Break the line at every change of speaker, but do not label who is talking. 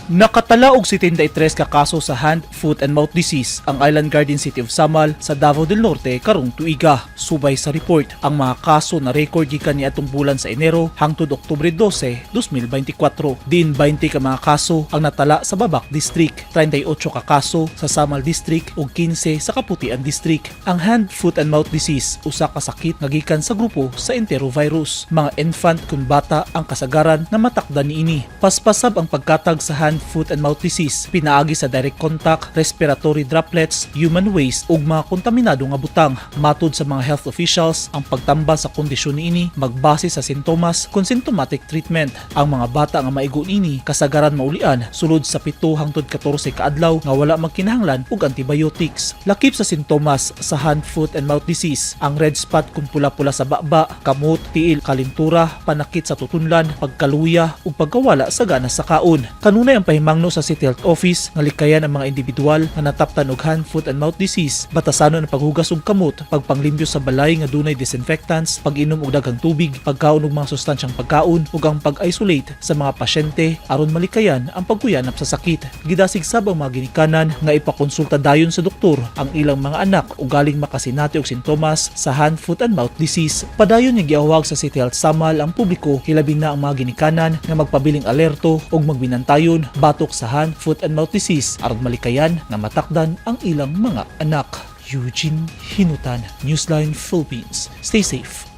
Nakatala og 73 ka kaso sa hand, foot and mouth disease ang Island Garden City of Samal sa Davao del Norte karong tuiga. Subay sa report, ang mga kaso na record gikan niadtong bulan sa Enero hangtod Oktubre 12, 2024. Diin 20 ka mga kaso ang natala sa Babak District, 38 ka kaso sa Samal District ug 15 sa Kaputian District. Ang hand, foot and mouth disease usa ka sakit nga gikan sa grupo sa enterovirus. Mga infant kun bata ang kasagaran na matakdan niini. Paspasab ang pagkatag sa hand, foot and mouth disease pinaagi sa direct contact, respiratory droplets, human waste ug mga kontaminado nga butang. Matud sa mga health officials, ang pagtambal sa kondisyon niini magbase sa sintomas kun symptomatic treatment. Ang mga bata nga maigo niini kasagaran maulian sulod sa 7 hangtod 14 ka adlaw nga wala magkinahanglan og antibiotics. Lakip sa sintomas sa hand, foot and mouth disease, ang red spot kung pula-pula sa baba, kamot, tiil, kalintura, panakit sa tutunlan, pagkaluya ug pagkawala sa gana sa kaon. Kanunay ang pahimangno sa City Health Office nga likayan ang mga individual nga nataptan og hand, foot and mouth disease, batasanon ang paghugas og kamot, pagpanglimpyo sa balay nga dunay disinfectants, pag-inom og daghang tubig, pagkaon og mga sustansyang pagkaon ug ang pag-isolate sa mga pasyente aron malikayan ang pagkuyanap sa sakit. Gidasig sab ang mga ginikanan nga ipakonsulta dayon sa doktor ang ilang mga anak ugaling makasinati og sintomas sa hand, foot and mouth disease. Padayon nga giawhag sa City Health Samal ang publiko, hilabi na ang mga ginikanan, nga magpabiling alerto ug magbinantayon batok sa hand, foot and mouth disease aron malikayan nga matakdan ang ilang mga anak. Eugene Hinutan, Newsline Philippines. Stay safe.